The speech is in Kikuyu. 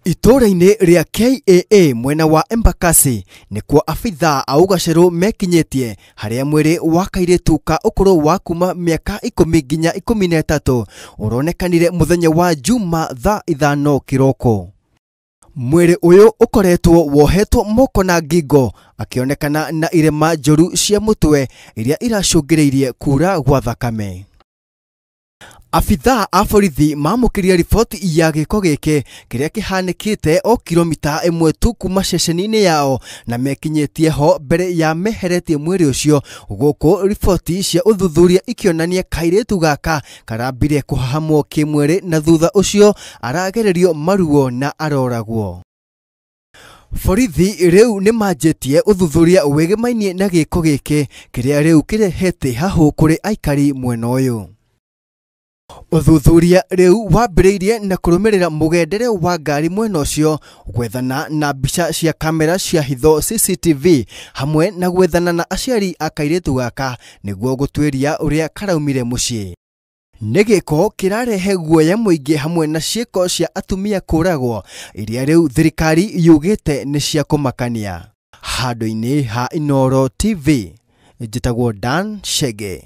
Itũũra-inĩ rĩa KAA mwena wa Embakasi nĩkuo abithaa a ũgacerũ mekinyĩtie harĩa mwĩrĩ wa kairĩtu ka ũkũrũ wa kuma mĩaka 10 nginya 13 ũronekanire mũthenya wa Juma thaa 5 kĩroko. Mwĩrĩ ũyũ ũkoretwo wohetwo moko na ngingo akĩonekana na irema njũru cia mũtwe iria iracũngĩrĩirie kura gwa thakame. Abithaa a borithi mamũkĩria riboti ya gĩko gĩkĩ kĩrĩa kĩhanĩkĩte o kilomita 1 tu kuma ceceni-inĩ yao na mekinyĩtie ho mbere ya meheretie mwĩrĩ ũcio, gũkũ riboti cia ũthuthuria ikĩonania kairĩtu gaka karambire kũhahamwo kĩmwĩrĩ na thutha ũcio aragererio maruo na aroragwo. Borithi rĩu nĩmanjĩtie ũthuthuria wĩgĩmainie na gĩko gĩkĩ kĩrĩa rĩu kĩrehete hahũ kũrĩ aikari mwena ũyũ. Ũthuthuria rĩu wambĩrĩirie na kũrũmĩrĩra mũgendere wa ngari mwena ũcio, gwethana na mbica cia kamera cia hitho CCTV hamwe na gwethana na aciari a kairĩtu gaka nĩguo gũtuĩria ũrĩa karaumire mũciĩ. Nĩ gĩko kĩrarehe guoya mũingĩ hamwe na ciĩko cia atumia kũragwo iria rĩu thirikari yugĩte nĩ cia kũmakania. Handũ-inĩ ha Inooro TV, njĩtagwo Dan Chege.